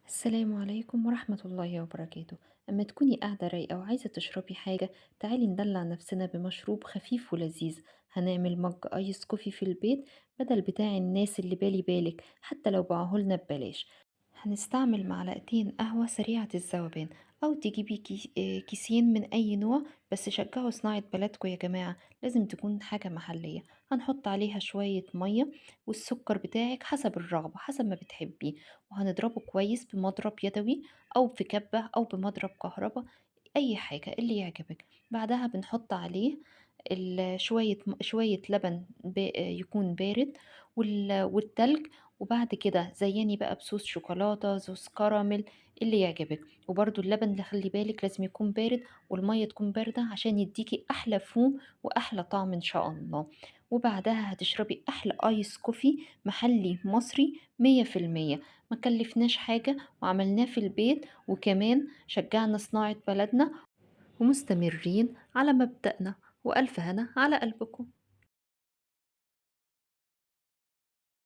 السلام عليكم ورحمة الله وبركاته. أما تكوني قاعدة رايقة وعايزة تشربي حاجة، تعالي ندلع نفسنا بمشروب خفيف ولذيذ. هنعمل mug ice coffee في البيت بدل بتاع الناس اللي بالي بالك، حتى لو باعهولنا ببلاش. هنستعمل معلقتين قهوة سريعة الذوبان، أو تجيبي كيسين من أي نوع، بس شجعوا صناعة بلدكم يا جماعة، لازم تكون حاجة محلية. هنحط عليها شوية مية والسكر بتاعك حسب الرغبة، حسب ما بتحبيه، وهنضربه كويس بمضرب يدوي أو في كبة أو بمضرب كهربا، أي حاجة اللي يعجبك. بعدها بنحط عليه شوية لبن يكون بارد والتلج. وبعد كده زيني بقى بصوص شوكولاتة، صوص كراميل، اللي يعجبك. وبرده اللبن اللي خلي بالك لازم يكون بارد والمية تكون باردة عشان يديكي أحلى فوم وأحلى طعم إن شاء الله. وبعدها هتشربي أحلى ice coffee محلي مصري 100%. ما كلفناش حاجة وعملناه في البيت، وكمان شجعنا صناعة بلدنا ومستمرين على مبدأنا. وألف هنا على قلبكم.